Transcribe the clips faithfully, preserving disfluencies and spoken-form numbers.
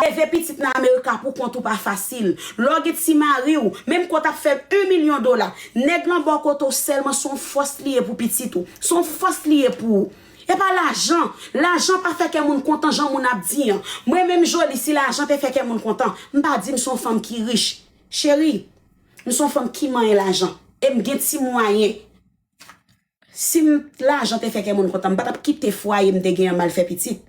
Leve pitit nan Amerika pou kont ou pa fasil. Lè w gen ti mari w, menm ke w t ap fè yon milyon dola, nèg lan bò kote w sèlman se yon fòs li ye pou pitit ou. Se yon fòs li ye pou ou. E pa lajan. Lajan pa fè kè moun kontan jan moun ap di an. Mwen menm Joly, si lajan te fè kè moun kontan, m pa di m se yon fanm ki rich. Cheri, m se yon fanm ki manyen lajan. E m gen ti mwayen. Si m, lajan te fè kè moun kontan, m pa t ap kite fwaye m te gen an m al fè pitit.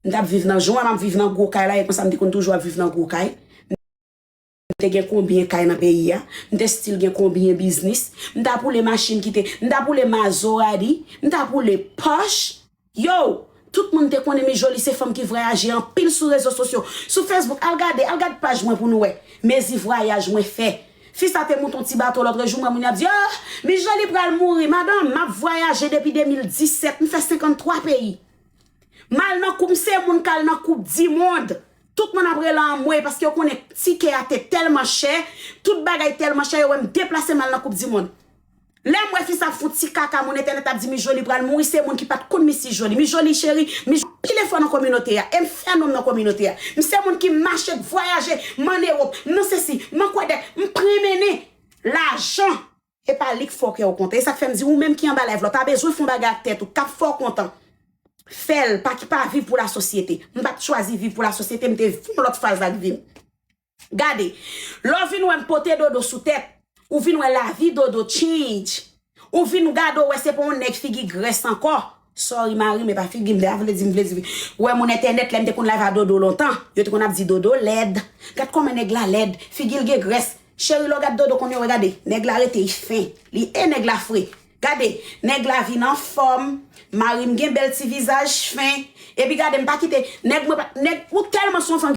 M t ap viv nan, jan m ap viv nan gwo kay la, e konsa m te konn toujou ap viv nan gwo kay. M te gen konbyen kay nan peyi a? M te still gen konbyen biznis? M t ap woule machin ki te, m t ap woule Maserati? M t ap woule Porsche? Yo, tout moun te konnen Miss Jolie se fanm ki vwayaje anpil sou rezo sosyo. Sou Facebook, al gade, al gad paj mwen pou nou wè. Mezi vwayaj mwen fè. Fi sa te monte yon ti bato lòt jou, m wè moun y ap di, oh, Miss Jolie pral mouri. Madanm, m ap vwayaje depi de mil disèt, m fè senkanntwa peyi. M al nan koup, m se moun k al nan koup di mond. Tout moun ap rele anmwey paske yo konnen tikè a te tèlman chè, tout bagay tèlman chè, yo wè m deplase m al nan koup di mond. Lè m wè fi sa ap fè yon ti kaka, moun entènèt ap di Miss Jolie pral mouri, se moun ki pa t konn Miss Jolie. Miss Jolie cheri, Miss Jolie pile fò nan kominote a, e m fè non m nan kominote a. M se moun ki mache, k vwayaje, m ann Ewòp, m nan sesi, m an Kwebèk, m prenmennen. Lajan, e pa li k fè w kè w kontan. E sa k fè m di, ou menm ki anba live la, w ta bezwen fè yon bagay ak tèt ou, k ap fè w kontan. Fè l, pa ki pa viv pou lasosyete. M pa t chwazi viv pou lasosyete, m te fè yon lòt faz ak vi m. Gade, lè w vin wè m pote Dodo sou tèt, ou vin wè lavi Dodo change. Ou vin gade, w wè se pa yon nèg figi grès ankò. Sorry, mari, men pa figi m, m te vle di, m vle di. Ou wè moun entènèt, lè m te konn live a Dodo lontan, yo te konn ap di Dodo lèd. Gad kòman nèg la lèd, figi l gen grès. Cheri, lè w gad Dodo, kounye a w gade, nèg la rete, li fen. Li, e nèg la fre. Gade, nèg la vin anfòm, mari m gen bèl ti vizaj fen. Epi gade, m pa kite, nèg mwen pa, nèg, ou tèlman se yon fanm